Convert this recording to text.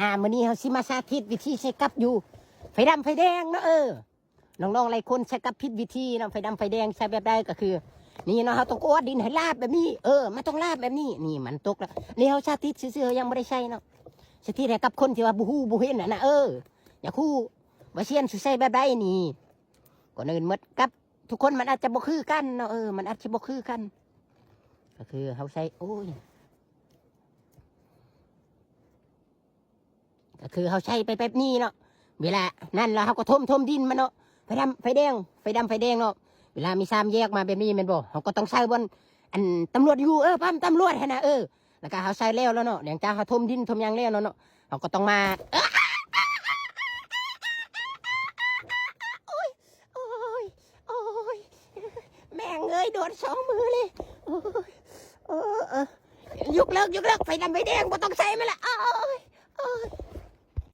ອ່າ ມື້ນີ້ເຮົາຊິມາສາທິດວິທີໃສ່ກັບຢູ່ໄຟດຳໄຟແດງເນາະ. ເອີ ນ້ອງໆຫຼາຍຄົນໃສ່ກັບຜິດວິທີເນາະ. ໄຟດຳໄຟແດງໃສ່ແບບໃດ? ກໍຄື ນີ້ເນາະ ເຮົາຕ້ອງກວາດດິນໃຫ້ລາບແບບນີ້. ເອີ ມັນຕ້ອງລາບແບບນີ້. ນີ້ມັນຕົກແລ້ວ. ນີ້ເຮົາສາທິດຊື່ໆ ເຮົາຍັງບໍ່ໄດ້ໃສ່ເນາະ. ສາທິດໃຫ້ກັບຄົນທີ່ວ່າບໍ່ຮູ້ບໍ່ເຫັນຫັ້ນນະ. ເອີ ຢາກຮູ້ວ່າຊຽນຊິໃສ່ແບບໃດນີ້. ກ່ອນອື່ນໝົດກັບທຸກຄົນມັນອາດຈະບໍ່ຄືກັນເນາະ. ເອີ ມັນອາດຈະບໍ່ຄືກັນ. ກໍຄືເຮົາໃສ່ ໂອ້ຍ ກໍຄືເຮົາໃສ່ໄປແບບນີ້ເນາະ. ເວລານັ້ນແລ້ວເຮົາກໍຖົມ ຖົມດິນມັນເນາະ. ໄຟດຳໄຟແດງ ໄຟດຳໄຟແດງເນາະ. ເວລາມີສາມແຍກມາແບບນີ້ແມ່ນບໍ່? ເຮົາກໍຕ້ອງໃສ່ບ່ອນ ອັນ ຕຳຫຼວດຢູ່ ເອີ ປ້ຳຕຳຫຼວດຫັ້ນນະ. ເອີ ແລ້ວກໍເຮົາໃສ່ແລ້ວແລ້ວເນາະ. ຫຼັງຈາກເຮົາຖົມດິນຖົມຫຍັງແລ້ວແລ້ວເນາະ ເຮົາກໍຕ້ອງມາ ໂອ້ຍ ໂອ້ຍ ໂອ້ຍ ແມ່ງເອີຍ ໂດນສອງມືເລີຍ. ໂອ້ຍ ເອີ ເອີ ຍົກເລີກ ຍົກເລີກ ໄຟດຳໄຟແດງ ບໍ່ຕ້ອງໃສ່ມັນລະ. ໂອ້ຍ